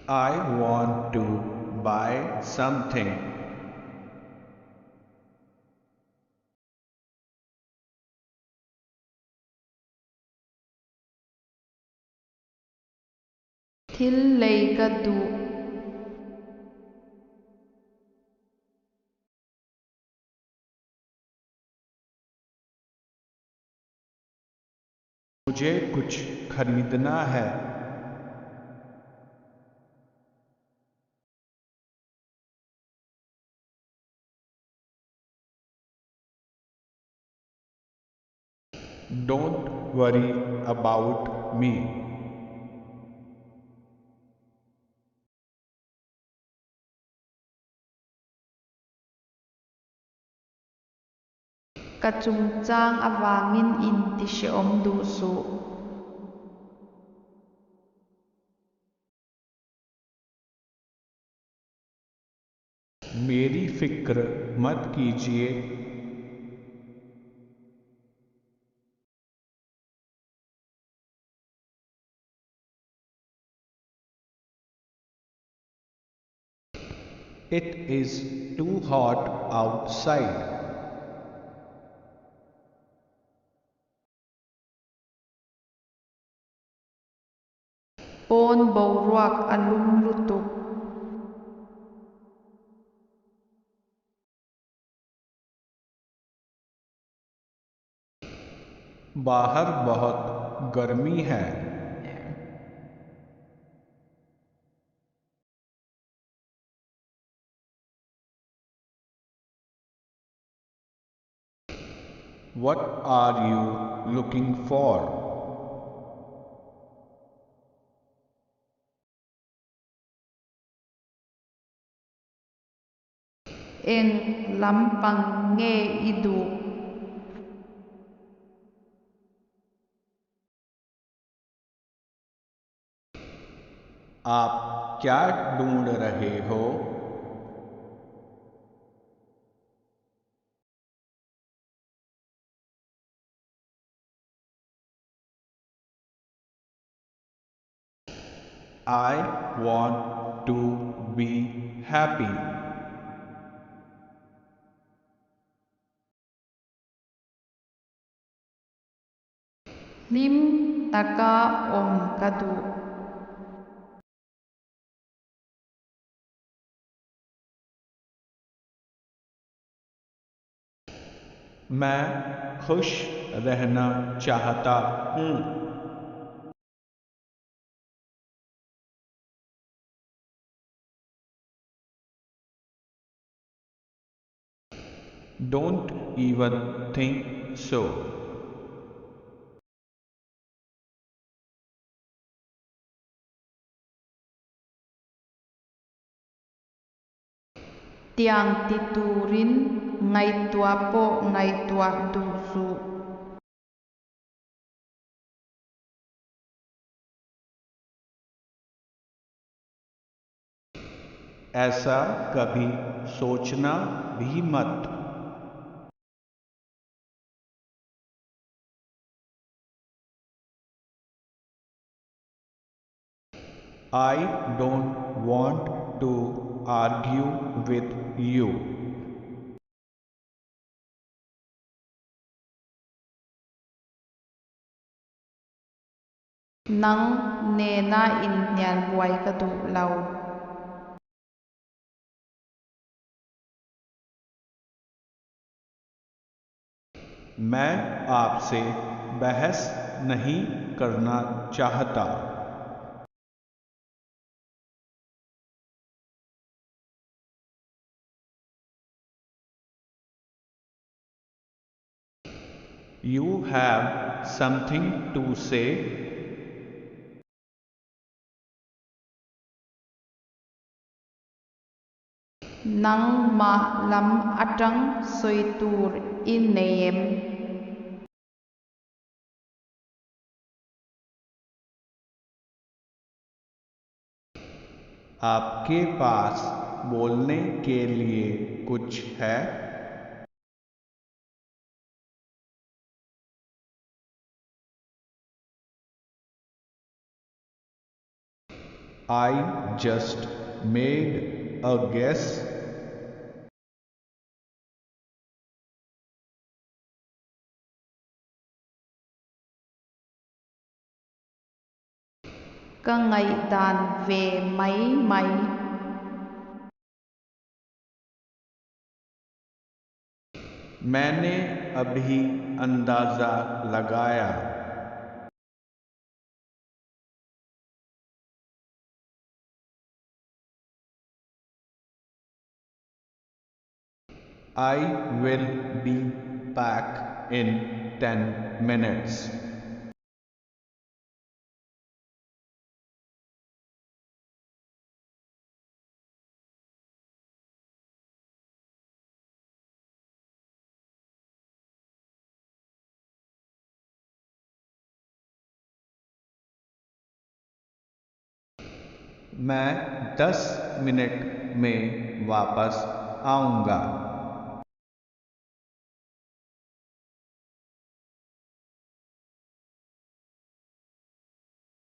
I want to buy something. Thil lei ka duh. मुझे कुछ खरीदना है। Don't worry about me. Ka chungchang avangin intihrehawm duh suh. मेरी फ़िक्र मत कीजिए। It is too hot outside. Pawn boruak a lum lutuk. बाहर बहुत गर्मी है। What are you looking for? Eng lampang nge i duh? आप क्या ढूंढ रहे हो? I want to be happy. Hlim taka awm ka duh. मैं खुश रहना चाहता हूँ। Don't even think so. Tiang ti turin ngaihtuah pawh ngaihtuah duh suh. ऐसा कभी सोचना भी मत। I don't want to argue with you. Nang nena inhnial buai ka duh lo. मैं आपसे बहस नहीं करना चाहता। You have something to say? Nangmah lam atang sawi tur i nei em? आपके पास बोलने के लिए कुछ है? I just made a guess. Ka ngaihdan ve mai mai. मैंने अभी अंदाज़ा लगाया। I will be back in 10 minutes. मैं 10 मिनट में वापस आऊँगा।